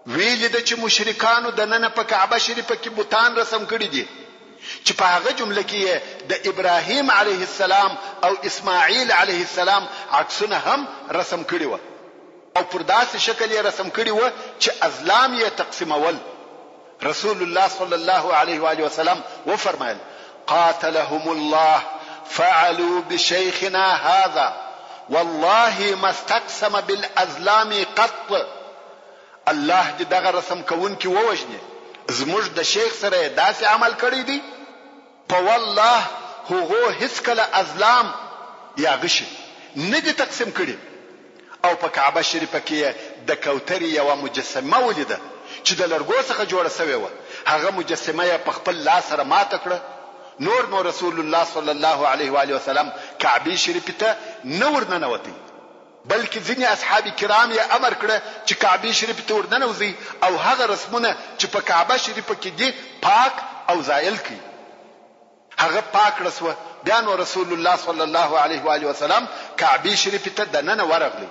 ویې لیده چې مشرکانو دننه په کعبه شریفه کې بتان رسم کړي دي چې په هغه جمله کې یې د ابراهیم علیه السلام او اسماعیل علیه السلام عکسونه هم رسم کړي وه او پر داسې شکل یې رسم کړي وه چې ازلام یې تقسیمول. رسول الله صلی الله علیه وآله وسلم وفرمایل، قاتلهم الله فعلوا بشیخنا هذا والله ما استقسم بالازلام قط، الله دې دغه رسم کوونکي ووژني، زموږ د شیخ سره یې داسې عمل کړی دی، په والله هغو هیڅکله ازلام یا غشي نه دي تقسیم کړي او په کعبه شریفه کې یې د کوترې یوه مجسمه ولیده چې د لرګو څخه جوړه شوې وه، هغه مجسمه یې په خپل لاس سره ماته کړه، نور نو رسول الله صلی الله علیه وآله وسلم کعبې شریفې ته نه ورننوتی. بلکې ځینې اصحاب کرام یې امر کړه چې کعبې شریفې ته ورننوځئ او هغه رسمونه چې په کعبه شریفه کې دي پاک او زایل کړئ. هغه پاک کړه شوه، بیا نو رسول الله صلی الله علیه وآله وسلم کعبې شریفې ته دننه ورغلی،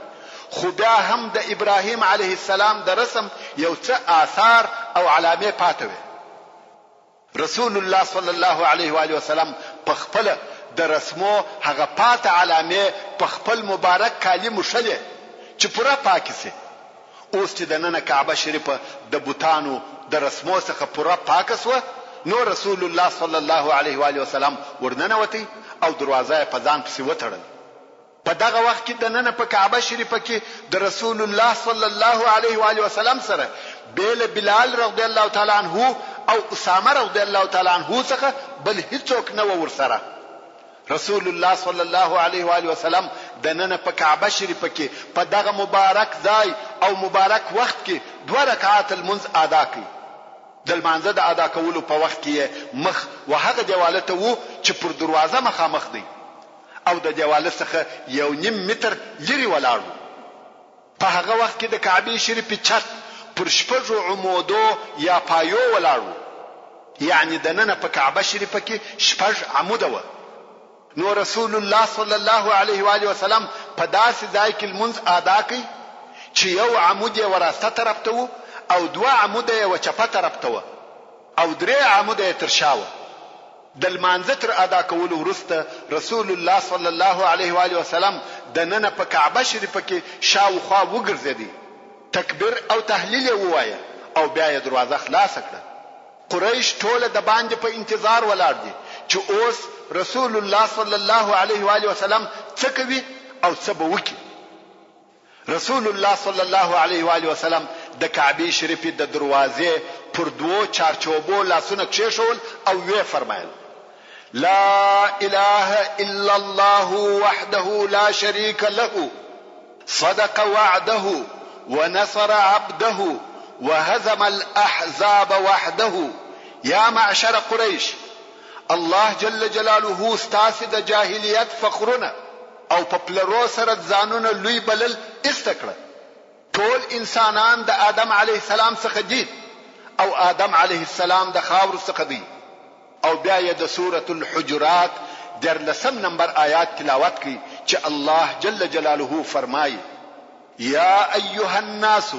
خو بیا هم د ابراهیم علیه السلام د رسم یو څه آثار او علامې پاته وې. رسول الله صلی الله علیه و آله وسلم په خپله د رسمو هغه پاته علامې په خپل مبارک کالي موښلې چې پوره پاکې شي. اوس چې دننه کعبه شریفه د بتانو د رسمو څخه پوره پاکه شوه نو رسول الله صلی الله علیه و آله وسلم ورننوتی او دروازه یې په ځان پسې وتړله. په دغه وخت کې دننه په کعبه شریفه کې د رسول الله صلی الله علیه و آله وسلم سره بې له بلال رضی الله تعالی عنه او اسامه رضی الله تعالی عنه څخه بل هیڅوک نه وه ورسره. رسول الله صلی الله علیه و آله وسلم دننه په کعبه شریفه کې په دغه مبارک ځای او مبارک وخت کې دوه رکعاته لمونځ ادا کړ. د لمانځه د ادا کولو په وخت کې یې مخ و هغه دېواله ته وو چې پر دروازه مخامخ دی. او د دېواله څخه یو نیم متر لیرې ولاړ وو. په هغه وخت کې د کعبې شریفې چت پر شپږو عمودو یا پایو ولاړ وو، یعنې دننه په کعبه شریفه کې شپږ عموده وه. نو رسول الله صلی الله علیه و آله وسلم په داسې ځای کې لمونځ آدا کړ چې یو عمود یې وراسته طرف ته وو او دوه عموده یې وچپه طرف ته وه او درې عموده یې تر شا وه. د لمانځه تر ادا کولو وروسته رسول الله صلی الله علیه و آله وسلم دننه په کعبه شریفه کې شا و خوا وګرځېدی، تکبیر او تهلیل یې ووایه او بیا یې دروازه خلاصه کړه. قریش ټوله دباندې په انتظار ولاړ دي چې اوس رسول الله صلی الله علیه و آله وسلم څه کوي او څه به وکړي. رسول الله صلی الله علیه و آله وسلم د کعبې شریفې د دروازې پر دوو چارچوبو لاسونه کښېښول او ویې فرمایل، لا اله الا الله وحده لا شریک له، صدق وعده ونصر عبده وهزم الاحزاب وحده یا معشر قریش! الله جل جلاله ستاسې د جاهلیت فخرونه او په پلرو سره ځانونه لوی بلل ایسته کړه. ټول انسانان د آدم علیه السلام څخه دي او آدم علیه السلام د خاورو څخه دی. او بیا یې د سورة الحجرات دیارلسم نمبر آیات تلاوت کړ چې الله جل جلاله فرمایي، یا ایها الناس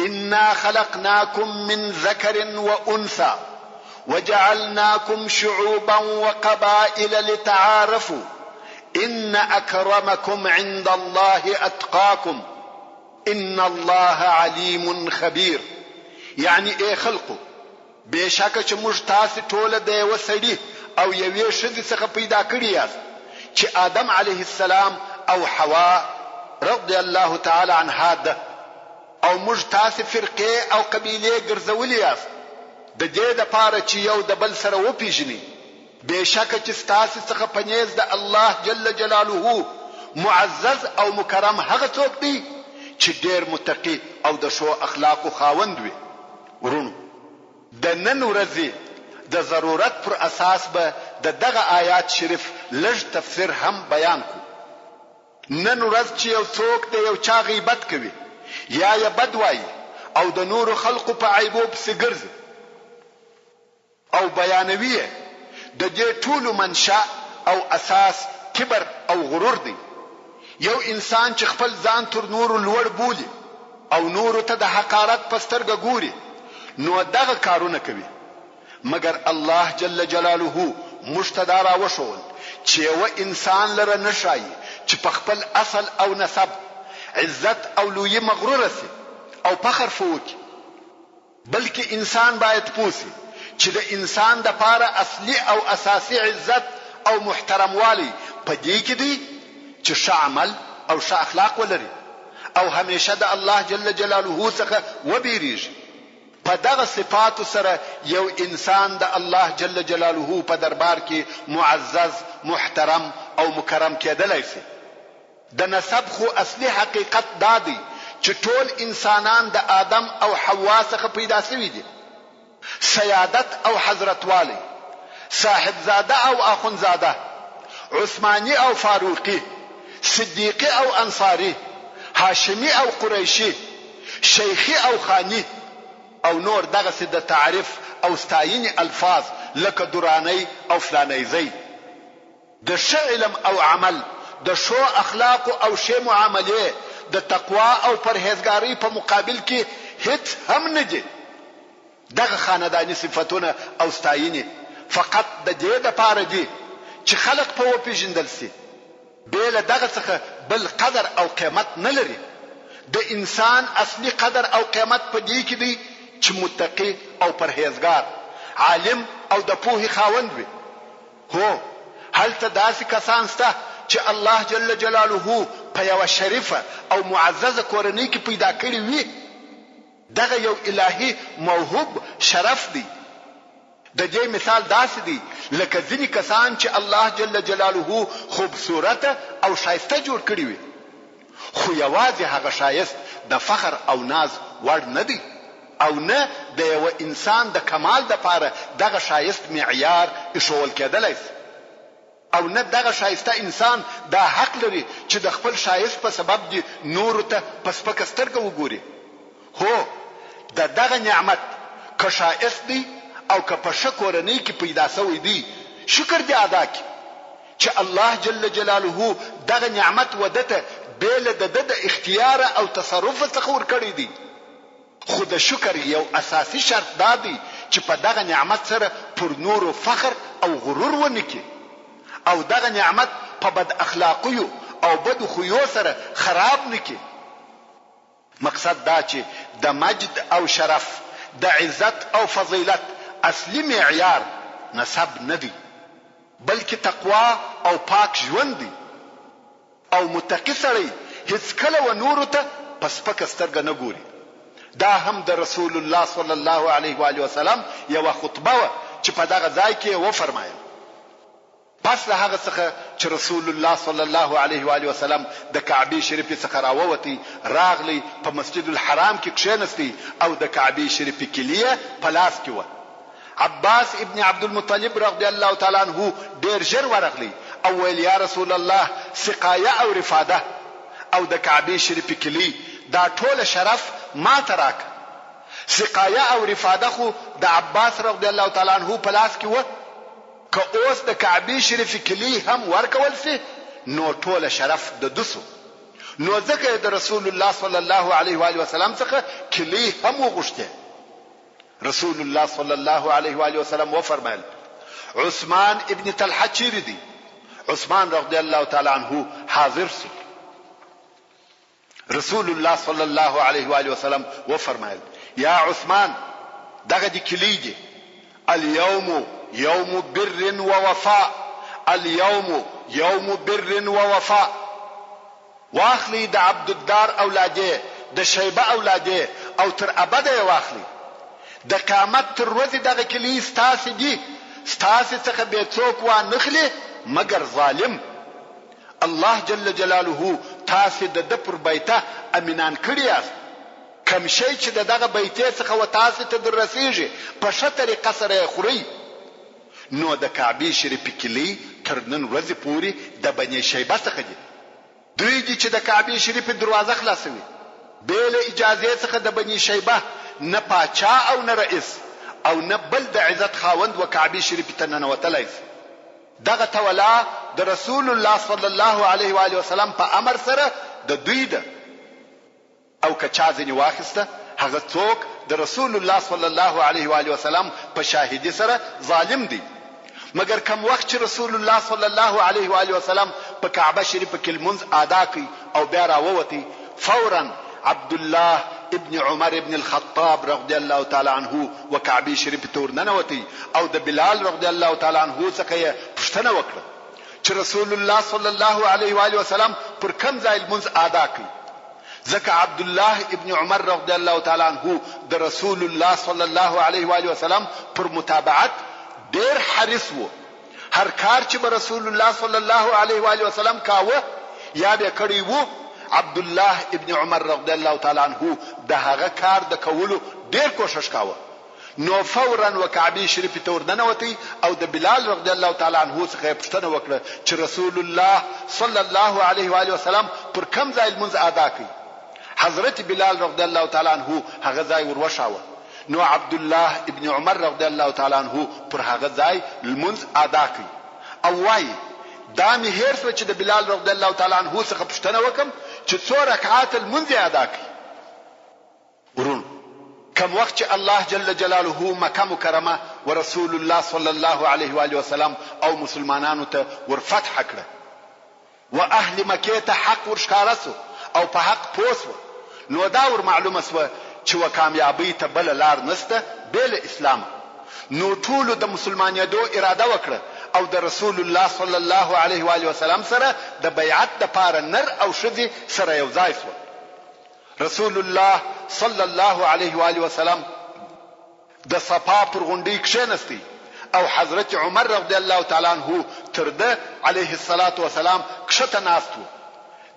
انا خلقناکم من ذکر وانثی وجعلناکم شعوبا وقبائل لتعارفوا ان اکرمکم عند الله اتقاکم ان الله علیم خبیر یعنی ای خلقو! بېشکه چې موږ تاسې ټوله د یوه سړي او یوې ښځې څخه پیدا کړي یاست چې آدم علیه السلام او حوا رضی الله تعالی عنها ده او موږ تاسې فرقې او قبیلې ګرځولي یاست د دې لپاره چې یو د بل سره وپېژنئ، بېشکه چې ستاسې څخه په نېز د الله جل جلاله معزز او مکرم هغه څوک دی چې ډېر متقي او د ښو اخلاقو خاوند وي. وروڼو! د نن ورځې د ضرورت پر اساس به د دغه آیات شریف لږ تفسیر هم بیان کړو. نن ورځ چې یو څوک د یو چا غیبت کوي یا یې بد وایي او د نورو خلقو په عیبو پسې ګرځي او بیانوي یې، د دې ټولو منشأ او اساس کبر او غرور دی. یو انسان چې خپل ځان تر نورو لوړ بولي او نورو ته د حقارت په سترګه ګوري نو دغه کارونه کوي. مګر الله جل جلاله موږ ته دا راوښول چې یوه انسان لره نه ښايي چې په خپل اصل او نسب، عزت او لويي مغروره شي او فخر په وکړي. بلکې انسان باید پوه شي چې د انسان لپاره اصلي او اساسي عزت او محترموالی په دې کې دی چې ښه عمل او ښه اخلاق ولري او همېشه د الله جل جلاله څخه وبېرېږي. په دغه صفاتو سره یو انسان د الله جل جلاله په دربار کې معزز، محترم او مکرم کېدلای شي. د نسب خو اصلي حقیقت دا دی چې ټول انسانان د آدم او حوا څخه پیدا شوي دي. سیادت او حضرتوالی، صاحبزاده او اخندزاده، عثماني او فاروقي، صدیقي او انصاري، هاشمي او قریشي، شیخي او خاني او نور دغسې د تعریف او ستاینې الفاظ لکه درانی او فلانیزی. د ښه علم او عمل، د ښو اخلاقو او ښې معاملې، د تقوا او پرهېزګارۍ په مقابل کې هېڅ هم نه دي. دغه خانداني صفتونه او ستاینې فقط د دې لپاره دي چې خلق په وپېژندل شي، بې له دغه څخه بل قدر او قېمت نه لري. د انسان اصلي قدر او قېمت په دې کې دی چې متقي او پرهېزګار، عالم او د پوهې خاوند وي. هو، هلته داسې کسان شته چې الله جل جلاله په یوه شریفه او معززه کورنۍ کې پیدا کړي وي. دغه یو الهي موهوب شرف دی. د دې مثال داسې دی لکه ځینې کسان چې الله جل جلاله خوبصورته او ښایسته جوړ کړي وي. خو یوازې هغه ښایست د فخر او ناز وړ نه دی او نه د یوه انسان د کمال لپاره دغه ښایست معیار ایښوول کېدلای شي او نه دغه ښایسته انسان دا حق لري چې د خپل ښایست په سبب دې نورو ته په سپکه سترګه وګوري. هو، د دغه نعمت که ښایست دی او که په ښه کورنۍ کې پیدا شوی دی، شکر دې ادا کړي. چې الله جل جلاله دغه نعمت وده ته بې له د ده د اختیاره او تصرفه څخه ورکړی دی، خو د شکر یو اساسي شرط دا دی چې په دغه نعمت سره پر نورو فخر او غرور ونه کړي او دغه نعمت په بد اخلاقیو او بدو خویو سره خراب نه کړي. مقصد دا چې د مجد او شرف، د عزت او فضیلت اصلي معیار نسب نه دی، بلکې تقوا او پاک ژوند دی او متقي سړی هیڅکله و نورو ته په سپکه سترګه نه ګوري. دا هم د رسول الله صلی الله علیه وآله وسلم یوه خطبه وه چې په دغه ځای کې یې وفرمایل. پس له هغه څخه چې رسول الله صلی الله علیه و آله وسلم د کعبې شریفې څخه راووتی، راغلی په مسجد الحرام کې کښېنستی او د کعبې شریفې کیلي یې په لاس کې وه. عباس ابن عبدالمطلب رضی الله تعالی عنه ډېر ژر ورغلی او ویل، یا رسول الله سقایه او رفاده او د کعبې شریفې کیلي دا ټوله شرف ماته راکړه. سقایه او رفاده خو د عباس رضی الله تعالی عنه په لاس کې وه. که اوس د کعبې شریفې کلۍ هم ورکول شي نو ټوله شرف د ده شو، نو ځکه یې د رسول الله صلی الله علیه وآله وسلم څخه کلۍ هم وغوښتې. رسول الله صلی الله علیه وآله وسلم وفرمایل، عثمان ابن طلحه چیرې دی؟ عثمان رضی الله تعالی عنه حاضر شو. رسول الله صلی الله علیه وآله وسلم وفرمایل، یا عثمان دغه دې کیلۍ دي، الیوم یوم بر و وفاء، الیوم یوم بر و وفاء، واخلئ د عبدالدار اولادې، د شیبه اولادې او تر ابده یې واخلئ، د قیامت تر ورځې دغه کیلۍ ستاسې دي، ستاسې څخه بې څوک وانخلي مګر ظالم. الله جل جلاله تاسې د ده پر بیته امینان کړي یاست، کوم شی چې د دغه بیتې څخه و تاسې ته در رسیږي په ښه طریقه سره یې خورئ، نو د کعبې شریفې کیلۍ تر نن ورځې پورې د بنې شیبه څخه دي، دوی دي چې د کعبې شریفې دروازه خلاصوي، بې له اجازې څخه د بني شیبه نه پاچا او نه رئیس او نه بل د عزت خاوند و کعبې شریفې ته ننوتلای شي. دغه تولا د رسول الله صلی الله علیه و آله وسلم په امر سره د دوی ده او که چا ځنې واخیسته هغه څوک د رسول الله صلی الله علیه و آله وسلم په شاهدي سره ظالم دی مګر کوم وخت چې رسول الله صلی الله علیه و آله وسلم په کعبه شریفه کې لمونځ ادا کړ او بیا راووتی فورا عبدالله ابن عمر ابن الخطاب رضی الله تعالی عنه و کعبې شریفې ته ورننوتی او د بلال رضی الله تعالی عنه څخه یې پوښتنه وکړه چې رسول الله صلی الله علیه و آله وسلم پر کوم ځای لمونځ ادا کړ؟ ځکه عبدالله ابن عمر رضی الله تعالی عنه د رسول الله صلی الله علیه و آله وسلم پر متابعت ډیر حریص وو. هر کار چې به رسول الله صلی الله علیه و آله وسلم کاوه یا به کړی وو، عبدالله ابن عمر رضی الله تعالی عنه د هغه کار د کولو ډیر کوښښ کاوه، نو فوراً و کعبې شریفې ته ورننوتی او د بلال رضی الله تعالی عنه څخه یې پوښتنه وکړه چې رسول الله صلی الله علیه و آله وسلم پر کوم ځای لمونځ ادا کړ؟ حضرت بلال رضی الله تعالی عنه هغه ځای وروښاوه. نو عبدالله ابن عمر رضی الله تعالی عنه پر هغه ځای لمونځ ادا کړ او وايي، دا مې هېر شوه چې د بلال رضی الله تعالی عنه څخه پوښتنه وکړم چې څو رکعاته لمونځ یې ادا کړ؟ وروڼو! کوم وخت چې الله جل جلاله مکه مکرمه ورسول الله صلی الله علیه وآله وسلم او مسلمانانو ته ورفتح کړه، و اهل مکې ته حق ور ښکاره شو او په حق پوه شوه نو دا ور معلومه شوه چې و کامیابۍ ته بله لار نشته بې له اسلامه نو ټولو د مسلمانېدو اراده وکړه او د رسول الله صلی الله علیه و آله وسلم سره د بیعت د پاره نر او ښځې سره یو ځای شول رسول الله صلی الله علیه و آله وسلم د صفا پر غونډۍ کښېنستی او حضرت عمر رضی الله تعالی عنه تر ده علیه الصلوة والسلام کښته ناست وو،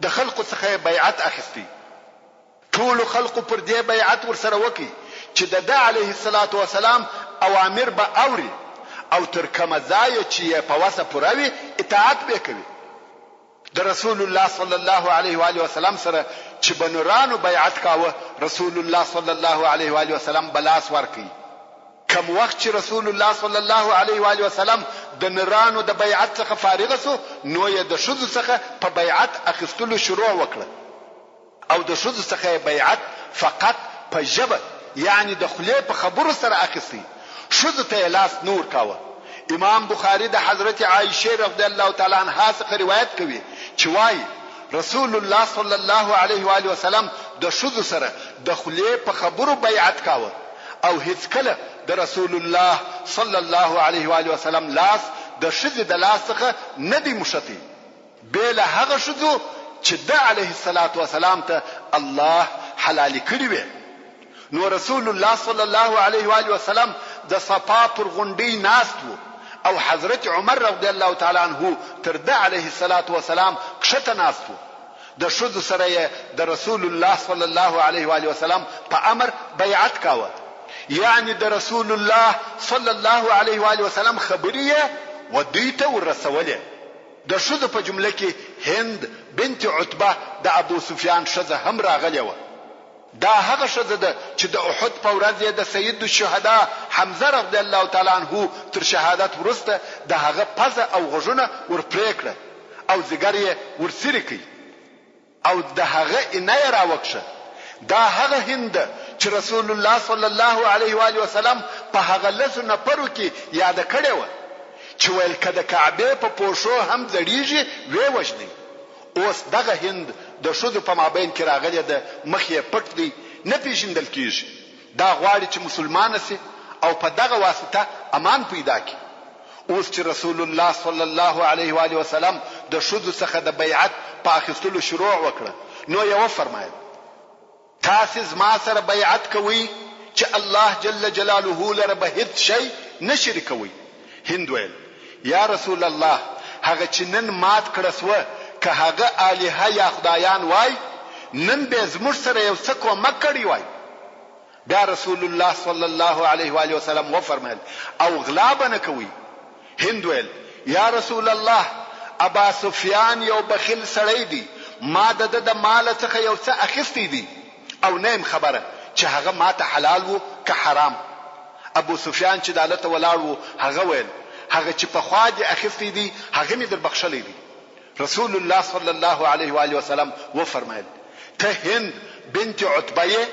د خلقو څخه یې بیعت اخیستی. ټولو خلقو پر دې بیعت ورسره وکړ چې د ده علیه الصلوة والسلام اوامر به اوري او تر کومه ځایه چې یې په وسه پوره وي اطاعت به کوي. د رسول الله صلی الله علیه و آله وسلم سره چې به نرانو بیعت کاوه، رسول الله صلی الله علیه و آله وسلم به لاس ورکړ. کوم وخت چې رسول الله صلی الله علیه و آله وسلم د نرانو د بیعت څخه فارغ شو، نو یې د ښځو څخه په بیعت اخیستلو شروع وکړه او د ښځو څخه یې بیعت فقط په ژبه یعنې د خولې په خبرو سره اخیستی. ښځو ته یې لاس نه ورکاوه. امام بخاري د حضرت عائشې رضی الله تعالی عنها څخه روایت کوي چې وايي، رسول الله صلی الله علیه وآله وسلم د ښځو سره د خولې په خبرو بیعت کاوه او هیڅکله د رسول الله صلی الله علیه وآله وسلم لاس د ښځې د لاس څخه نه دی موښتی. بې له هغه ښځو چې ده علیه الصلوة والسلام ته الله حلالې کړې وې. نو رسول الله صلی الله علیه وآله وسلم د صفا پر غونډۍ ناست وو او حضرت عمر رضی الله تعالی عنه تر ده علیه الصلوة والسلام کښته ناست وو. د ښځو سره یې د رسول الله صلی الله علیه وآله وسلم په امر بیعت کاوه، یعنې د رسول الله صلی الله علیه وآله وسلم خبرې یې و دوی ته ور رسولې. د ښځو په جمله کې هند بنت عتبه د ابو سفیان ښځه هم راغلې وه. دا هغه ښځه ده چې د احد په ورځ یې د سید الشهداء حمزه رضی الله تعالی عنه تر شهادت وروسته د هغه پزه او غوږونه ور پرې کړه او ځیګر یې ور څیرې کړ. او د هغه اینه یې راوکښه، دا هغه هند ده چې رسول الله صلی الله علیه و آله وسلم په هغه لسو نفرو کې یاده کړې وه چې ویل که د کعبې په پوښو هم ځړیږي ویې وژنئ، اوس دغه هند د ښځو په مابین کې راغلې ده، مخ یې پټ دی، نه پیژندل کیږي، دا غواړي چې مسلمانه شي او په دغه واسطه امان پیدا کړي. اوس چې رسول الله صلی الله علیه و آله وسلم د ښځو څخه د بیعت په اخیستلو شروع وکړه نو یې وفرمایل، تاسې زما سره بیعت کوئ چې الله جل جلاله لره به هیڅ شی نه شریکوئ؟ هند ویل، یا رسول الله هغه چې نن مات کړه شوه که هغه الهه یا خدایان وای نن به یې زموږ سره یو څه کومک کړی وای. بیا رسول الله صلی الله علیه وآله وسلم وفرمایل، او غلا به نه کوئ؟ هند ویل، یا رسول الله! ابا سفیان یو بخیل سړی دی، ما د ده د ماله څخه یو څه اخیستی دی او نه یم خبره چې هغه ماته حلال وو که حرام. ابو سفیان چې دالته ولاړ وو هغه ویل، هغه چې پخوا دې اخیستی دی هغه مې در بخښلی دی. رسول الله صلی الله علیه وآله وسلم وفرمایل، ته هند بنت عتبه یې؟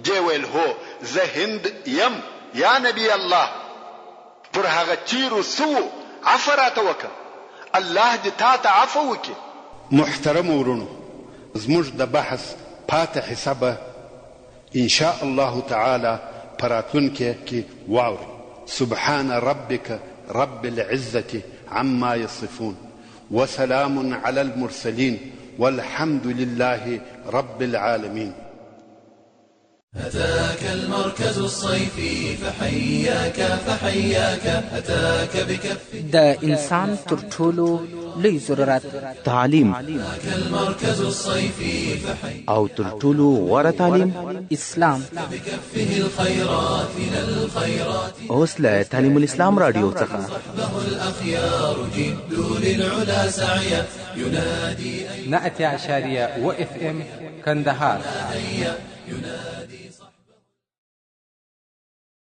دې ویل، هو زه هند یم یا نبی الله! پر هغه تیرو سوو عفوه راته وکړه، الله دې تاته عفوه وکړي.
محترمو وروڼو زموږ د بحث پاته حصه به ان شاء الله تعالی په راتلونکې کې واورئ. سبحان ربک رب العزة عما يصفون وسلام علی المرسلین والحمد لله رب العالمین.
أتاك المركز الصيفي فحياك فحياك أتاك بكف
د انسان تر ټولو لوی ضرورت
تعلیم
أتاك المركز الصيفي فحياك
او تر ټولو غوره تعلیم
اسلام
بكفه الخيرات إلى الخيرات
اوس له تعلیم الاسلام راډیو څخه
صحبه الأخيار جدوا للعلا سعيا ينادي
نه 80.7 اف ام کندهار.
ينادي